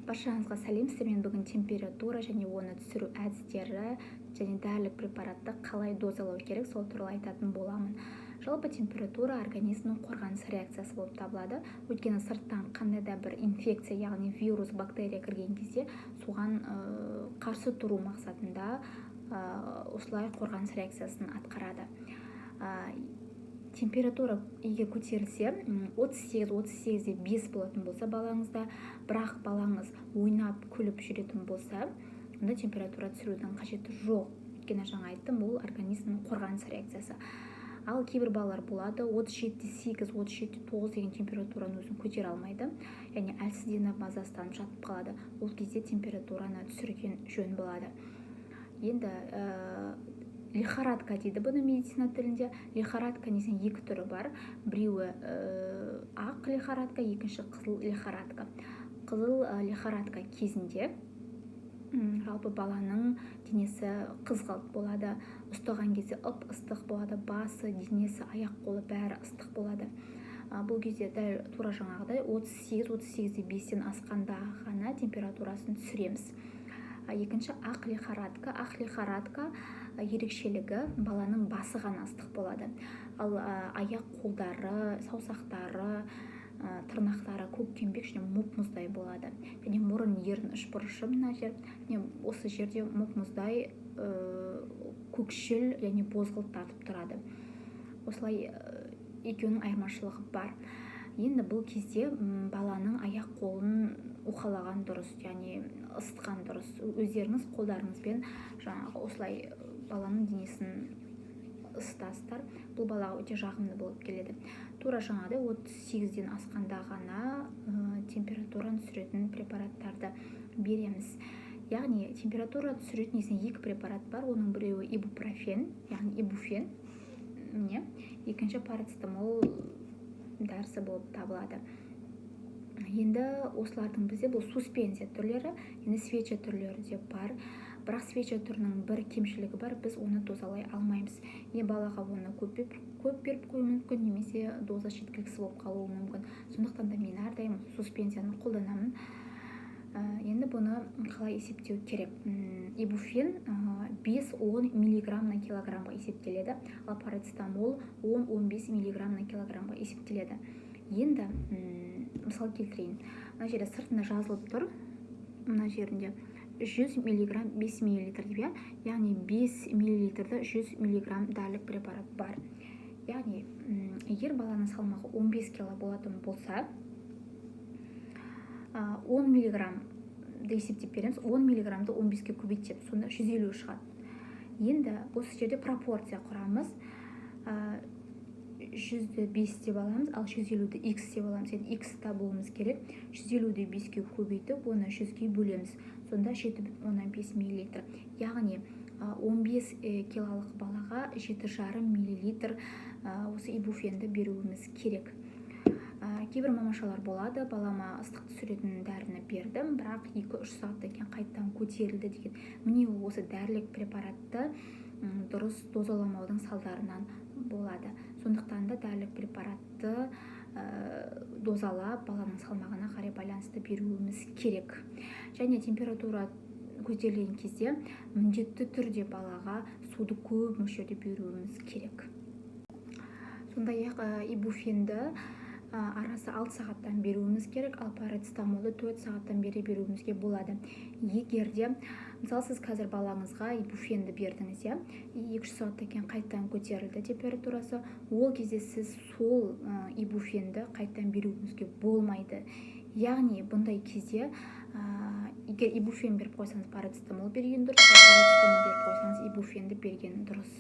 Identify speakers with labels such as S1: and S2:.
S1: Баршаңызға сәлем! Сіздермен бүгін температура және оны түсіру әдістері және дәрілік препаратты қалай дозалау керек, сол туралы айтатын боламын. Жалпы, температура организмнің қорғаныс реакциясы болып табылады, өйткені сырттан қандай да бір инфекция, яғни вирус, бактерия кірген кезде соған қарсы тұру мақсатында осылай қорғаныс реакциясын атқарады. Температура егер көтерілсе, 38, 38,5 болатын болса балаңызда, бірақ балаңыз ойнап күліп жүретін болса, онда температура түсірудің қажеті жоқ, өйткені жаңа айттым, бұл организмнің қорғаныс реакциясы. Ал кейбір балалар болады, 37,8, 37,9 деген температураның өзін көтере алмайды, яғни әлсізденіп, мазасызданып жатып қалады. Ол кезде температураны түсірген жөн болады. Енді лихорадка дейді бұны медицина тілінде. Лихорадка негізінен екі түрі бар: біреуі ақ лихорадка, екінші қызыл лихорадка. Қызыл лихорадка кезінде жалпы баланың денесі қызғылт болады, ұстаған кезде ып ыстық болады, басы, денесі, аяқ қолы, бәрі ыстық болады. Бұл кезде дәл тура жаңағыдай 38, 38,5-тен асқанда ғана температурасын түсіреміз. Екінші ақ лихорадка. Ақ лихорадка ерекшелігі: баланың басы ғана ыстық болады, ал аяқ қолдары, саусақтары, тырнақтары көкпеңбек және мұп мұздай болады және мұрын, ерін үшбұрышы, мына жер, осы жерде мұп мұздай, көкшіл және бозғылт тартып тұрады. Осылай екеуінің айырмашылығы бар. Енді бұл кезде баланың аяқ қолын уқалаған дұрыс, яғни ысытқан дұрыс. Өздеріңіз қолдарыңызбен жаңағы осылай баланың денесін ысытасыздар. Бұл балаға өте жағымды болып келеді. Тура жаңағыдай 38-ден асқанда ғана температураны түсіретін препараттарды береміз. Яғни температура түсіретін негізінен екі препарат бар. Оның біреуі ибупрофен, яғни ибуфен, міне, екінші парацетамол дәрісі болып табылады. Енді осылардың бізде бұл суспензия түрлері, енді свеча түрлері де бар. Бірақ свеча түрінің бір кемшілігі бар: біз оны дозалай алмаймыз. Не балаға оны көп беріп қоюы мүмкін немесе доза жеткіліксіз болып қалуы мүмкін. Сондықтан да мен әрдайым суспензияны қолданамын. Енді бұны қалай есептеу керек? Ибуфен 5-10 миллиграмм на килограммға есептеледі, ал парацетамол 10-15 миллиграмм на килограммға есептеледі. Енді мысал келтірейін. Мына жерде сыртында жазылып тұр, мына жерінде 100 миллиграмм 5 миллилитр деп, иә, яғни 5 миллилитрді 100 миллиграмм дәрілік препарат бар. Яғни егер баланың салмағы 15 кило болатын болса, 10 миллиграммды есептеп береміз. 10 миллиграммды 15-ке көбейтеміз, сонда 150 шығады. Енді осы жерде пропорция құрамыз: 100-ді 5 деп аламыз, ал 150-ді х деп аламыз. Енді х табуымыз керек. 150-ді 5-ке көбейтіп, оны 100-ге бөлеміз, сонда 7,5 миллилитр. Яғни 15 килолық балаға 7,5 миллилитр осы ибуфенді беруіміз керек. Кейбір мамашалар болады: «Балама ыстық түсіретін дәріні бердім, бірақ 2-3 сағаттан кейін қайтадан көтерілді» деген. Міне, осы дәрілік препаратты дұрыс дозаламаудың салдарынан болады. Сондықтан да дәрілік препаратты дозалап, баланың салмағына қарай байланысты беруіміз керек. Және температура көтерілген кезде міндетті түрде балаға суды көп мөлшерде беруіміз керек. Сондай ақ ибуфенді арасы 6 сағаттан беруіміз керек, ал парацетамолды 4 сағаттан бері беруімізге болады. Егер де, мысалы, сіз қазір балаңызға ибуфенді бердіңіз, иә, 2-3 сағаттан кейін қайтадан көтерілді температурасы, ол кезде сіз сол ибуфенді қайтадан беруіңізге болмайды. Яғни бұндай кезде егер ибуфен беріп қойсаңыз, парацетамол берген дұрыс, ал парацетамол беріп қойсаңыз, ибуфенді берген дұрыс.